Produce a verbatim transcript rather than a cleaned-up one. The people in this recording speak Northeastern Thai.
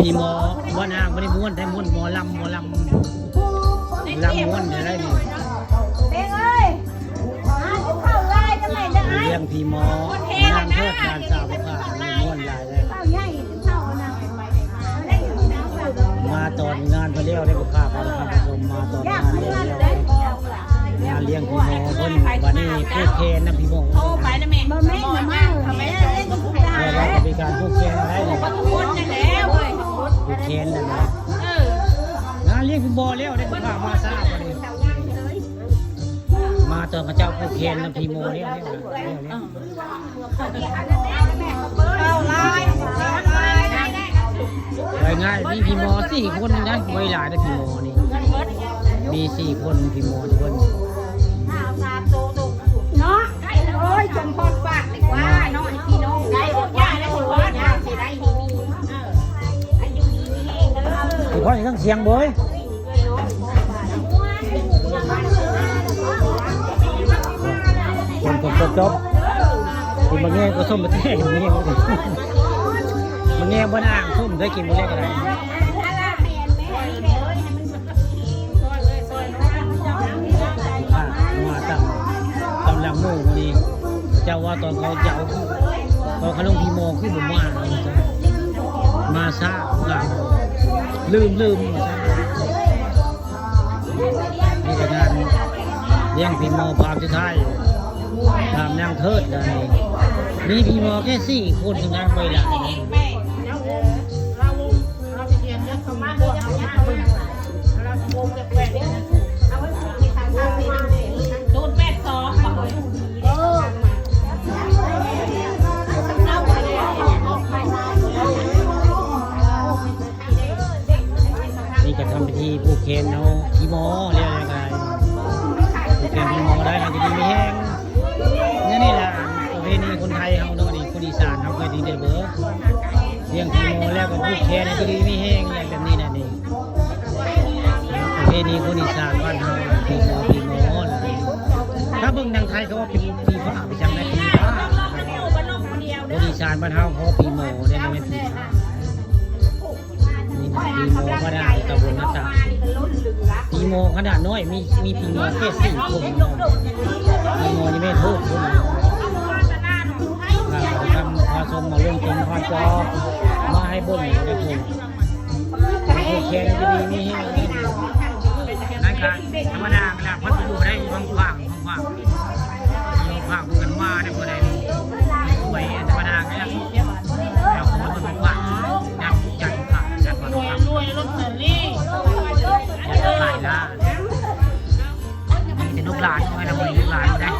พี่หมอ บ่นางบ่ได้ม่วน ได้ม่วนหมอลำ หมอลำ ลำม่วนได้นี่ เบ้งเอ้ย หากินข้าวลายกันไหนเด้อไอ้ เลี้ยงพี่หมอ นางเทิด หลานสาวบ่ค่ะ ม่วนหลายเลย ข้าวใหญ่กินข้าวนะ มาตอนงานเพิ่นแล้วได้บ่ค่ะ พาท่านผู้ชมมาตอนงานแล้ว งานเลี้ยงพี่หมอเพิ่น บัดนี้ผูกแขนนำพี่หมอ โทรไปแล้วแม่ บ่แม่นมา แม่เล่นกับผู้ชาย แล้วก็มีการผูกแขนได้นี่ คนนั่นแหละเว้ย ผูกแขนนั่นนะ เออ งานเลี้ยงพี่หมอแล้วได้บ่ค่ะ มาช้าบัดนี้ มาตอนเขาเจ้าผูกแขนนำพี่หมอแล้ว แล้ว แล้ว แล้ว ไปง่าย มีพี่หมอสี่คนนะ ไว้หลายนะพี่หมอนี่ มีสี่คนพี่หมอทุกคน เนาะ โอ้ย สมพรปากเลยว่า น้องพี่น้องได้ โอ้ย ย่าได้ โอ้ย ย่าสิได้ นี่ นี่ เออ อายุดีมีแฮงเด้อ พี่พ่อยังเสียงเบ้ย คนจบจบกินบะแง่ก็ส้มมาแท้อย่างนี้ บะแง่บ่น่าส้มได้กินบะแง่ก็ได้ อ่ะ มาตำ ตำหลังหมูนี่ เจ้าว่าตอนเขาเจ้า ตอนเขาลงพี่โมคือผมว่า มาซะครับ ลืม ลืม นี่ก็งานเลี้ยงพี่โมภาพสุดท้าย ตามนางเทิดนะนี่ มีพี่โมแค่สี่คนนะ ไปหลาย ศูนย์แปดสอง นี่ก็ทำพิธีผูกแขนเอาพี่หมอแล้วยังไง ผูกแขนพี่หมอได้ อาจจะมีแห้งนี่ นี่แหละ ประเพณีคนไทยเฮาเนาะนี่ คนอีสานเฮาเคยได้เด้อเบ้อ เลี้ยงพี่หมอแล้วก็ผูกแขน อาจจะมีแห้งอะไรแบบนี้นะนี่ ประเพณีคนอีสานบ้านเฮา พี่หมอ พี่หมอ ถ้าเบิ่งหนังไทยเขาว่าเป็นผีฟ้า ไปจังได้ผีฟ้า คนอีสานบ้านเฮาเขาว่าผีหมอได้ บ่แม่นผีฟ้า นี่ผีหมอขนาดตำบลหน้าตา ผีหมอขนาดน้อย มี มีผีหมอแค่สี่คน ผีหมอยังไม่โทษคน อ่า ทำพาชมมาเรื่องชมพาจอ มาให้เบิ่งนะครับผม โอเค ดีๆ นี่ นั่นก็ธรรมดาแหละ เพิ่นอยู่ได้อยู่ข้างๆ ข้างๆ อยู่ข้างกันมาได้บ่ได้ สวยธรรมดาแหละ แล้วคนมันว่า อยาก อยาก อยาก รวย รวยลอตเตอรี่ อยากขายละ มีแต่ลูกหลาน เอาไว้ทำไมลูกหลานได้